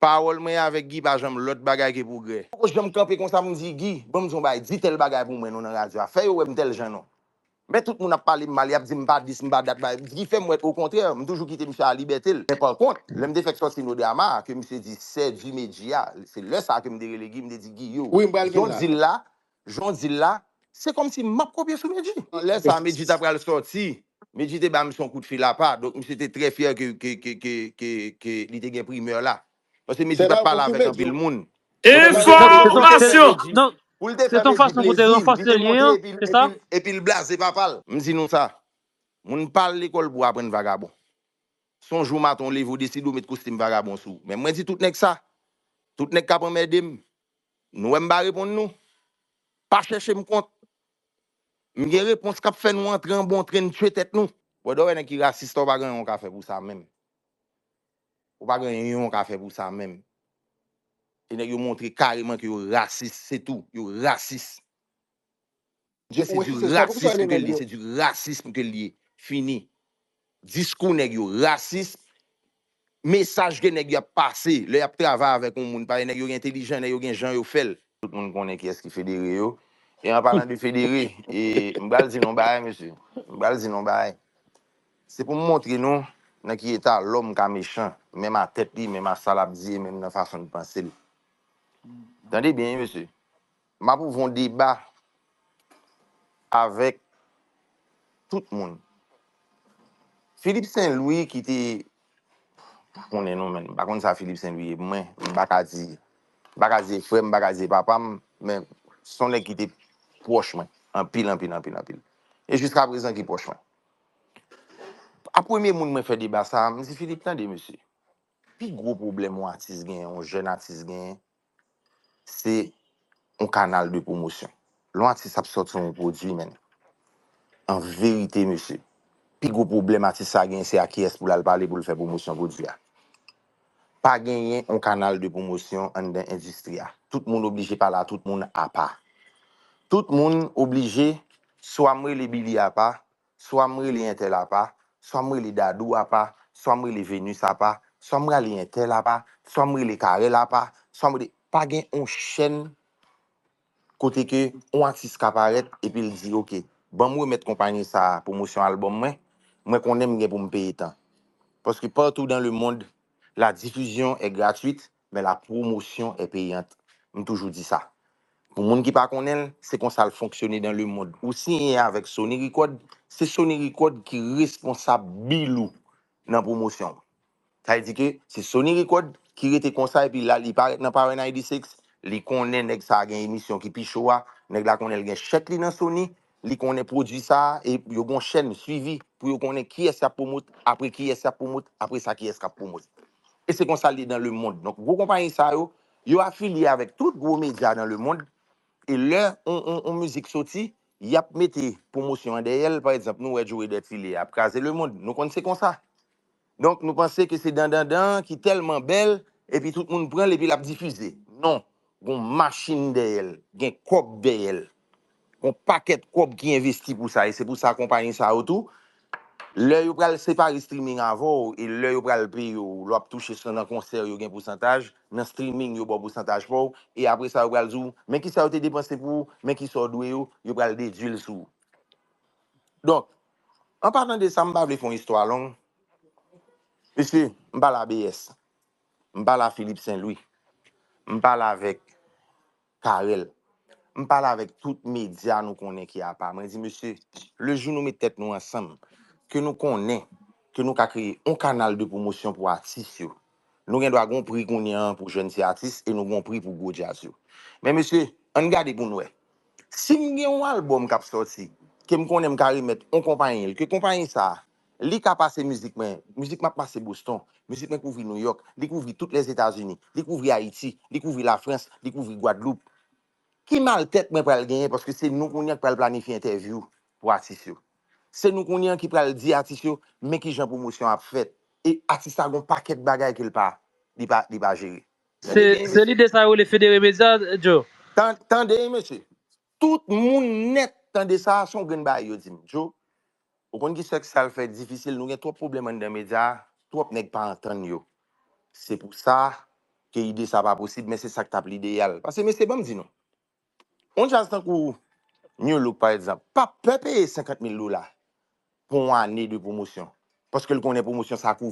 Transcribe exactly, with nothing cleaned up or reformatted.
Pawòl mwen avèk Guy pa janm lòt bagay ke pwogrè. Poko janm kanpe konsa pou m di, Guy, ban m di yon bagay, di tèl bagay pou mwen non nan radyo a. Fè yo wè m tèl jan non. Men tout moun ap pale m mal, y ap di m pa dis, m pa dat, bagay. Guy fè m wè okontrè, m toujou kite misye a libète l. Men pa kont, lè m te fèk sòti No Drama, ke misye di c'est du média, se lè sa ke m te rele Guy, m te di, Guy, yo, Wi, m pral vin jan w la. di l la, jan w di l la, se kòmsi m ap kopye sou Medjy. Lè sa, Medjy ta pral sòti, Medjy te ba misye yon kout fil apa, donk misye te trè fyè ke, ke, ke, ke, ke, ke li te gen primè la. Paske Medjy t ap pale avèk anpil moun. Enfòmasyon! Donk, Pou l te se fè ton Medjy fason pou te plezi, li ranfòse te lyen montre an, epi, se sa? Epi, epi l blaze papa l. M di nou sa, moun pa al lekòl pou aprann vagabon. Se yon jou maten w leve w deside w met kostim vagabon sou ou. Men mwen di tout nèg sa, tout nèg k ap anmède m, nou wè m pa reponn nou. Pa chèche m kont. M gen repons k ap fè nou antre an bon tren n tye tèt nou. Brother, w wè nèg ki rasis la, w pa gen anyen w ka fè pou sa menm. Ou pa gen anyen w ka fè pou sa menm. E nèg yo montre kareman ke yo rasis, se tou, yo rasis. Se du racisme ke l ye, se du racisme ke l ye. Fini. Diskou nèg yo rasis, mesaj ke nèg yo ap pase lè y ap travay avèk yon moun, paske nèg yo entelijan, nèg yo gen jan yo fè l. Tout moun konnen kiyès ki federe yo. E an palan de federe, e, m pral di nou bagay, mesye. M pral di nou bagay. Se pou m montre nou nan ki eta lòm ka mechan, menm a tèt li, menm a sa l ap di, e menm nan fason l panse l. Tande byen, wi, mesye. M ap ouvri yon deba avèk tout moun. Philippe Saint Louis ki te, pa konnen non, men, m pa konn sa Philippe Saint Louis ye pou mwen, m pa ka di, m pa ka di frè m, m pa ka di papa m, men se yon nèg ki te pwòch mwen, anpil, anpil, anpil, anpil. E jiska prezan ki pwòch mwen. A premye moun mwen fè deba sa, m di, Philippe, tande, mesye. Pi gwo pwoblèm yon atis genyen, yon jèn atis genyen, se yon kanal de pwomosyon. Lè yon atis ap sòti yon pwodui, men, an verite, mesye, pi gwo pwoblèm atis sa genyen, se a kiyès pou l al pale pou l fè pwomosyon pwodui a. Pa genyen yon kanal de pwomosyon anndan endistri a. Tout moun oblije pale a tout moun apa. Tout moun oblije, swa m rele Billy apa, swa m rele entèl apa, swa m rele Dadou apa, swa m rele Venus apa, swa m rele entèl apa, swa m rele Carel apa, swa m rele, pa gen yon chèn kote ke yon atis ka parèt epi l di, oke, ban m remèt konpayi sa a pwomosyon albòm mwen, mwen konnen m gen pou m peye tan. Paske partout dans le monde, la diffusion est gratuite, mais la promotion est payante. M toujou di sa. Pou moun ki pa konnen l, se konsa l fonksyone dans le monde. Ou siyen avèk Sony Record, se Sony Record ki responsab bil ou nan pwomosyon w. Sa vle di ke se Sony Record ki rete konsa epi la li parèt nan Power ninety-six, li konnen nèg sa a gen emisyon ki pi cho a, nèg la konnen l gen chèk li nan Sony, li konnen pwodui sa a, e yo gon chèn swivi pou yo konnen kiyès y ap pwomot, apre kiyès y ap pwomot, apre sa kiyès k ap pwomot. E se konsa l ye dans le monde. Donk, gwo konpayi sa yo, yo afilye avèk tout gwo medya dans le monde, e lè on, on, on mizik soti, y ap mete pwomosyon an dèyè l. Pa egzanp, nou wè Joe Redette file, ap kraze le monde. Nou konn se konsa. Donk, nou panse ke se dandandan ki tèlman bèl, epi tout moun pran l, epi l ap difize. Non, gon machin dèyè l, gen kòb dèyè l. Gon pakèt kòb ki envesti pou sa, e se pou sa konpayi sa yo tou, lè yo pral separe streaming avè w, e lè yo pral peye w, lè w ap touche sou nan konsè, yo gen pousantaj, nan streaming, yo ba w pousantaj pa w, e apre sa, yo pral di w, men kisa yo te depanse pou ou, men kisa w dwe yo, yo pral dedui l sou ou. Donk, an patan de sa, m pa vle fè yon istwa long. Mesye, m pale a B S. M pale a Philippe Saint Louis. M pale avèk Carel. M pale avèk tout medya nou konnen ki apa. Mwen di, mesye, le jou nou met tèt nou ansanm, ke nou konnen ke nou ka kreye yon kanal de pwomosyon pou atis yo. Nou gen dwa gon pri kounye a pou jèn ti atis e nou gon pri pou gwo djaz yo. Men mesye, ann gade pou n wè. Si m gen yon albòm k ap sòti, ke m konnen m ka remèt yon konpayi l, ke konpayi sa a, li ka pase mizik mwen, mizik m ap pase Boston, mizik mwen kouvri New York, li kouvri tout Lèzetazini, li kouvri Ayiti, li kouvri Lafrans, li kouvri Gwadloup. Ki mal tèt mwen pral genyen, paske se nou kounye a k pral planifye entèvyou pou atis yo. Se nou kounye a ki pral di atis yo, men kijan pwomosyon ap fèt. E atis la gon pakèt bagay ke l pa, li pa, li pa jere. Se, se lide sa yo rele federe medya, Joe. Tan-, tande, mesye. Tout moun nèt tande sa, se yon grenn bagay yo di m. Joe, ou konn ki sa k sa l fè difisil, nou gen twòp pwoblèm anndan medya a, twòp nèg pa antann yo. Se pou sa, ke ide sa pa posib, men se sa k t ap lideyal. Paske, mesye, ban m di nou, yon djaz tankou New Look, pa egzanp, pa pè peye senkant mil dola pou yon ane de pwomosyon. Paske l konnen pwomosyon sa kouvri.